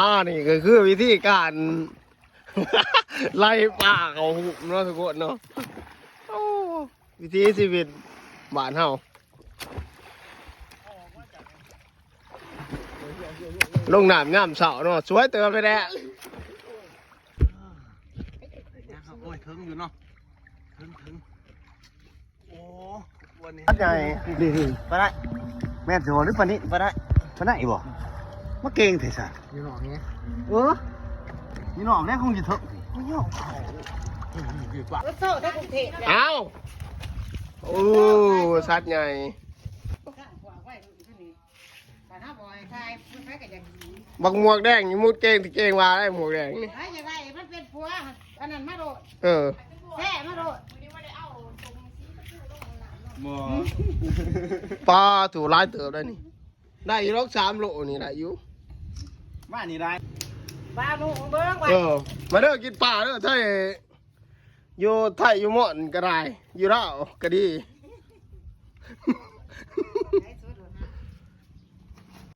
ອ່າ ນີ້ກໍຄືວິທີການ ໄລ່ປາເຂົ້າຫຸບເນາະທຸກຄົນເນາະ. ໂອ້ ວິຖີຊີວິດບ້ານເຮົາ ລົງນ້ຳຍາມເຊົ້າເນາະ ສວຍເຕີບເລີຍແຫຼະ. ໂອ້ຍ ເຖິງຢູ່ເນາະ ເຖິງໆ. ໂອ້ ວັນນີ້ ໃຫຍ່ ນີ້ໆ ປາໄດ້ ແມ່ນຊິບໍ່ ຫຼືປານິ ປາໄດ້ ປາໄດ້ບໍ່ ມາເກັ່ງແທ້ຊະ ຢູ່ນອກແຮງ ເອີ ຢູ່ນອກແຮງ ຄົງຊິເຖິງ ໂອ້ໂຫ ໄດ້ກຸງເທບ ເອົ້າ ໂອ້ ສັດໃຫຍ່ ບັກໝວກແດງນີ້ມຸດເກັ່ງ ທີ່ເກັ່ງວ່າໄດ້ໝວກແດງນີ້ ໃຜຢາກໄດ້ ມັນເປັນຜົວ ອັນນັ້ນມາໂລດ ເອີ ແຊະມາໂລດ ບໍ່ ປາໂທ້ ຫຼາຍເຕີບໄດ໋ນີ້ ໄດ້ຢູ່ດອກ ສາມໂລນີ້ໄດ້ຢູ່ ມານີ້ໄດ້ ປາໜູເບິ່ງວ່າ ເອີ ມາເດີ ກິນປາເດີ ໄທ ຢູ່ໄທ ຢູ່ມ່ອນກໍໄດ້ ຢູ່ລາວກໍດີ.